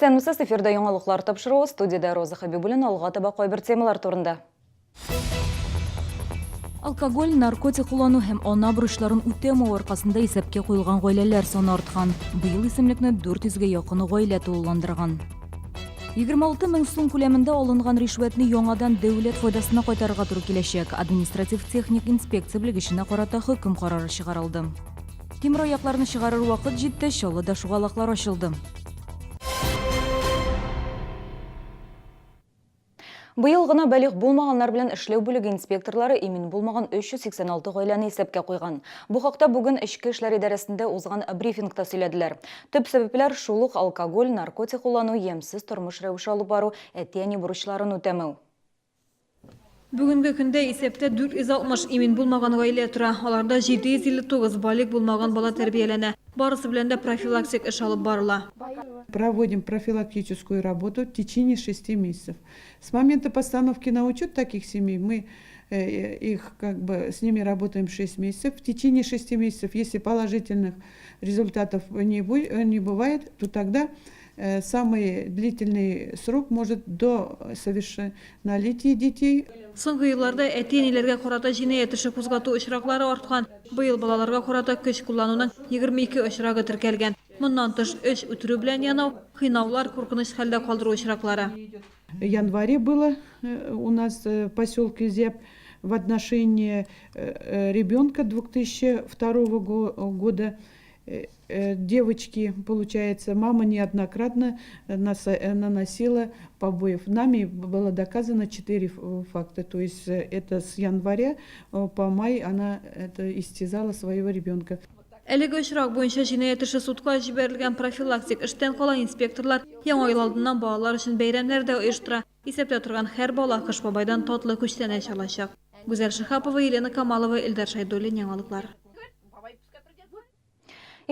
Исәнмесез, эфирда яңалыклар тапшыруы, студиядә Роза Хәбибуллина, алга таба кайбер темалар турында. Алкоголь, наркотик куллану һәм ана бурычларын үтәмәү аркасында исәпкә куелган гаиләләр саны арткан. Быел исемлекне 400 гә якын гаилә тулыландырган. 26 мең сум күләмендә алынган ришвәтне яңадан дәүләт файдасына кайтарырга туры киләчәк. Административ-техник инспекция белгеченә карата хөкем карары чыгарылды. Тимераякларны чыгарыр вакыт җитте, Чаллыда шугалаклар ачылды. Быел гына балигъ булмаганнар белән эшләү бүлеге инспекторлары имин булмаган 386 гаиләне исәпкә куйган. Бу хакта бүген Эчке эшләр идарәсендә узган брифингта сөйләделәр. Төп сәбәпләр шул ук алкоголь, наркотик куллану, ямьсез тормыш рәвеше алып бару, әти-әни бурычларын үтәмәү. Бүгенге көндә исәптә 460 имин булмаган гаилә тора. Аларда 759 балигъ булмаган бала тәрбияләнә. Барысы белән дә профилактик эш алып барыла. Проводим профилактическую работу в течение шести месяцев. С момента постановки на учет таких семей мы их как бы с ними работаем шесть месяцев. В течение шести месяцев, если положительных результатов не не бывает, то тогда Самый длительный срок может до совершеннолетия детей. Соңгы елларда әти-әниләргә карата җинаять эше кузгату очраклары арткан. Быел балаларга карата көч куллануның 22 очрагы теркәлгән. Моннан тыш, өч үтерү белән янау, кыйнаулар, куркыныч хәлдә калдыру очраклары. В январе было у нас в поселке Зяб в отношении ребенка 2002 года Девочки, получается, мама неоднократно наносила побоев. Нами было доказано 4 факта. То есть это с января по май она это истязала своего ребенка. Әлеге очрак буенча җинаять эше судка җибәрелгән. Профилактик эштән кала инспекторлар Яңа ел алдыннан балалар өчен бәйрәмнәр дә оештыра. Исәптә торган һәр бала Кыш бабайдан татлы күчтәнәч алачак. Гүзәл Шиһапова, Елена Камалова, Илдар Шәйдуллин, Яңалыклар.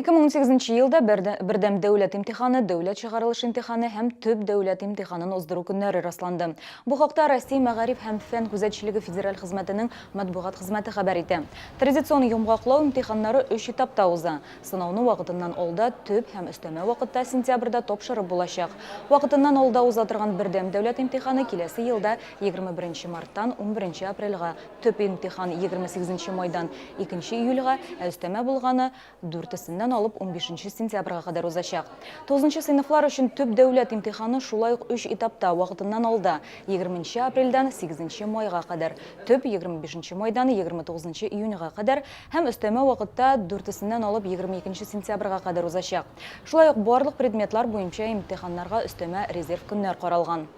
2018 елда бердәм дәүләт имтиханы, дәүләт чыгарылыш имтиханы һәм төп дәүләт имтиханын уздыру көннәре расланды. Бу хакта Россия мәгариф һәм фән күзәтчелеге федераль хезмәтенең матбугат хезмәте хәбәр итә. Традицион йомгаклау имтиханнары өч этапта уза. Сынауны вакытыннан алда, төп һәм өстәмә вакытта сентябрьдә тапшырып булачак. Вакытыннан алда уза торган бердәм дәүләт имтиханы киләсе елда 21 нче марттан 11 нче апрельгә, Төп имтихан 28 нче майдан 2 нче июльгә, ә өстәмә булганы, дүртесеннән алып унбишенче сентябрьгә кадәр узачак. Тугызынчы сыйныфлар өчен төп дәүләт имтиханы шулай ук өч этапта, вакытыннан алда, егерменче апрельдән сигезенче майга кадәр, төп, 25 нче майдан 29 нчы июньгә кадәр һәм өстәмә вакытта, дүртесеннән алып 22 нче сентябрьгә кадәр узачак. Шулай ук барлык предметлар буенча имтиханнарга өстәмә резерв көннәр каралган.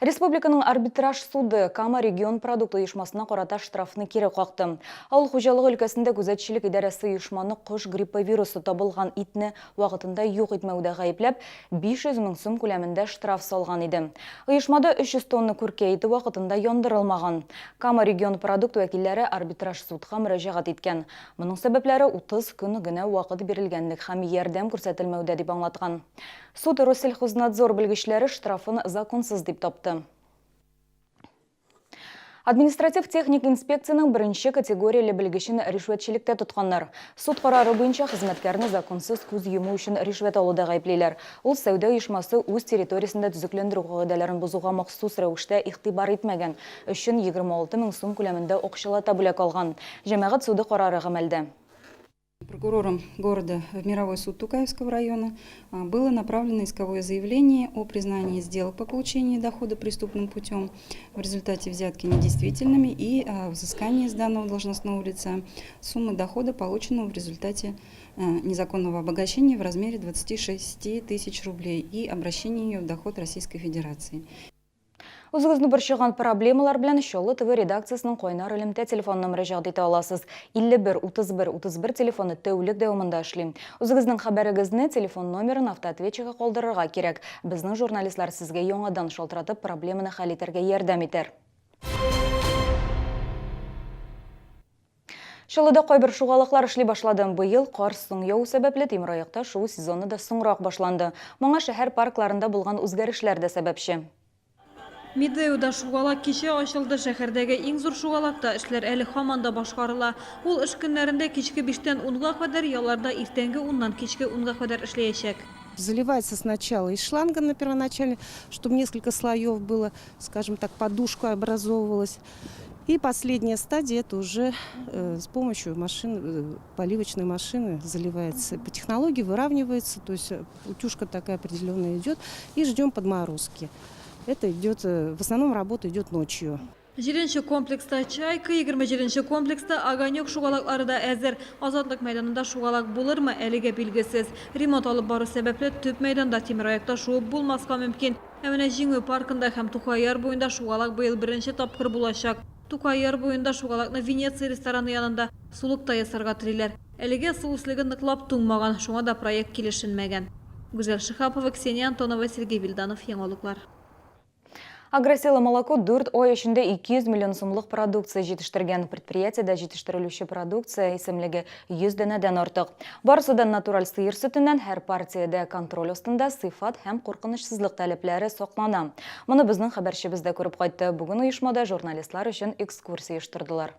Республиканың арбитраж суды Кама регион продукт оешмасына карата штрафны кире какты. Авыл хуҗалыгы өлкәсендә күзәтчелек идарәсе оешманы кош гриппы вирусы табылган итне вакытында юк итмәүдә гаепләп, 500 мең сум күләмендә штраф салган иде. Оешмада 300 тонна күркә ите вакытында яндырылмаган. Кама регион продукт вәкилләре арбитраж судка мөрәҗәгать иткән. Моның сәбәпләре 30 көн генә вакыт бирелгәнлек һәм ярдәм күрсәтелмәүдә дип аңлаткан. Суд Россельхознадзор белгечләре штрафын законсыз дип тапты. Административ-техник инспекциянең беренче категорияле белгечен ришвәтчелектә тотканнар. Суд карары буенча хезмәткәрне законсыз күз йому өчен ришвәт алуда гаеплиләр. Ул сәүдә оешмасы үз территориясендә төзекләндерү кагыйдәләрен бозуга махсус рәвештә игътибар итмәгән өчен 26 мең сум күләмендә акчалата бүләк алган. Җәмәгать суды карары гамәлдә. Прокурором города в мировой суд Тукаевского района было направлено исковое заявление о признании сделок по получению дохода преступным путем в результате взятки недействительными и взыскании с данного должностного лица суммы дохода, полученного в результате незаконного обогащения в размере 26 тысяч рублей и обращение ее в доход Российской Федерации. Үзегезне борчыган проблемалар белән Чаллы ТВ редакциясенең кайнар элемтә телефонына мөрәҗәгать итә аласыз. 51 31 31 телефоны тәүлек дәвамында эшли. Үзегезнең хәбәрегезне, телефон номерын автоответчикка калдырырга кирәк. Безнең журналистлар сезгә яңадан шалтыратып, проблеманы хәл итәргә ярдәм итәр. Чаллыда кайбер шугалаклар эшли башлады. Быел кар соң яву сәбәпле, тимераякта шуу сезоны да соңрак башланды. Моңа шәһәр паркларында булган үзгәрешләр дә сәбәпче. Медеуда шугалак кичә ачылды. Шәһәрдәге иң зур шугалакта эшләр әле һаман да башкарыла. Ул эш көннәрендә кичке биштән унга кадәр, ялларда иртәнге уннан кичке унга кадәр эшләячәк. Заливается сначала из шланга на первоначально, чтобы несколько слоев было, скажем так, подушка образовывалась. И последняя стадия – это уже с помощью машины, поливочной машины заливается. По технологии выравнивается, то есть утюжка такая определенная идет, и ждем подморозки. Это идет, в основном работа идет ночью. Җиденче комплекста «Чайка», 27 комплекста «Огонек» шугалаклары да әзер. Азатлык мәйданында шугалак булырмы, әлегә билгесез. Ремонт алып бару сәбәпле, төп мәйданда тимераякта шуып булмаска мөмкин. Ә менә Җиңү паркында һәм Тукай яр буенда шугалак быел беренче тапкыр булачак. Тукай яр буенда шугалакны Венеция рестораны янында, сулыкта ясарга телиләр. Әлегә су өслеге ныклап туңмаган, шуңа да проект килешенмәгән. Гүзәл Шиһапова, Ксения Антонова, Сергей Вильданов, Яңалыклар. Агросила Молоко 4 ай эчендә 200 миллион сумлык продукция җитештергән. Предприятиедә җитештерелүче продукция исемлеге 100 данәдән артык. Барысы да натураль сыер сөтеннән, һәр партиядә контроль астында сыйфат һәм куркынычсызлык таләпләре саклана. Моны безнең хәбәрчебез дә күреп кайтты. Бүген оешмада журналистлар өчен экскурсия оештырдылар.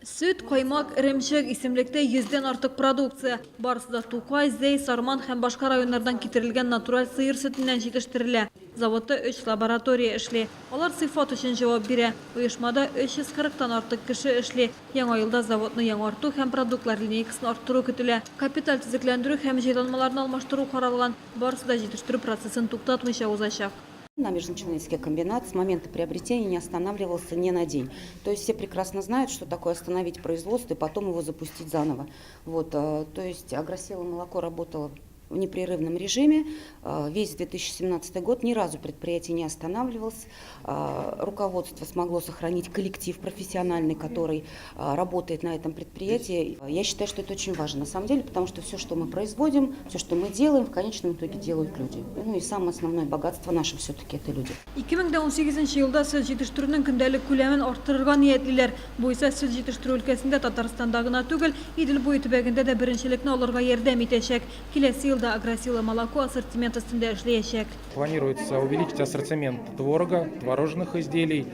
Сөт, каймак, эремчек, исемлектә йөздән артык продукция. Барысы да Тукай, Зәй, Сарман һәм башка районнардан китерелгән натураль сыер сөтеннән җитештерелә. Заводта өч лаборатория эшли. Алар сыйфат өчен җавап бирә. Оешмада 340 тан артык кеше эшли. Яңа елда заводны яңарту һәм продуктлар линейкасын арттыру көтелә. Капиталь төзекләндерү һәм җайланмаларны алмаштыру каралган. Барысы да җитештерү процессын туктатмыйча узачак. Набережно-Челнинский комбинат с момента приобретения не останавливался ни на день. То есть все прекрасно знают, что такое остановить производство и потом его запустить заново. Вот, то есть Агросила молоко работало в непрерывном режиме. Весь 2017 год ни разу предприятие не останавливалось. Руководство смогло сохранить коллектив профессиональный, который работает на этом предприятии. Я считаю, что это очень важно на самом деле, потому что все, что мы производим, все, что мы делаем, в конечном итоге делают люди. Ну и самое основное богатство наше все-таки это люди. 2018 елда сөт җитештерүнең көндәлек күләмен арттырырга ниятлиләр. Бу исә сөт җитештерү өлкәсендә Татарстанда гына түгел, Идел буе төбәгендә дә беренчелекне алырга ярдәм итәчәк. Киләсе елда Агросила Молоко ассортимент өстендә эшләячәк. Планируется увеличить ассортимент творога, творожных изделий.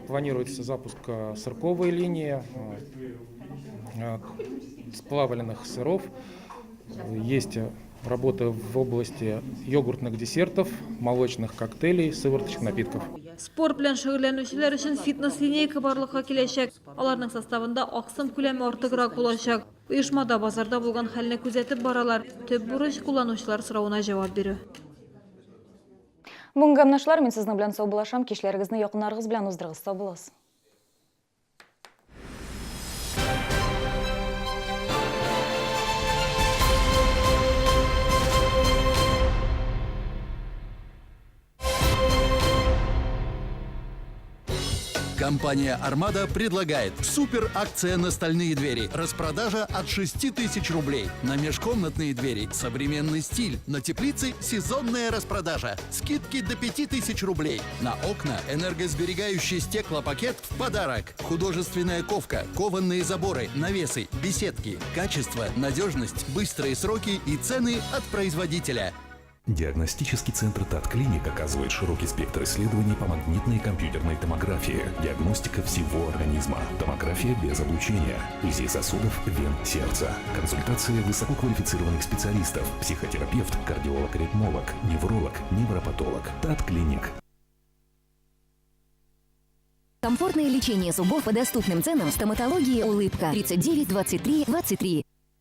Планируется запуск сырковой линии, сплавленных сыров. Есть работа в области йогуртных десертов, молочных коктейлей, сывороточных напитков. Спорт белән шөгыльләнүчеләр өчен фитнес-линейка барлыкка киләчәк. Аларның составында аксым күләме артыграк булачак. Оешмада базарда булган хәлне күзәтеп баралар. Төп бурыч кулланучылар соравына җавап бирү. Бүгенге менә шулар, мин сезнең белән саубуллашам. Кичләрегезне якыннарыгыз белән уздырыгыз. Сау булыгыз. Компания «Армада» предлагает супер акция на стальные двери. Распродажа от 6000 рублей. На межкомнатные двери современный стиль. На теплице сезонная распродажа. Скидки до 5000 рублей. На окна энергосберегающий стеклопакет в подарок. Художественная ковка, кованные заборы, навесы, беседки. Качество, надежность, быстрые сроки и цены от производителя. Диагностический центр Татклиник оказывает широкий спектр исследований по магнитной и компьютерной томографии. Диагностика всего организма. Томография без облучения. УЗИ сосудов, вен, сердца. Консультация высококвалифицированных специалистов. Психотерапевт, кардиолог-аритмолог, невролог, невропатолог. Татклиник. Комфортное лечение зубов по доступным ценам в стоматологии «Улыбка» 39 23 23.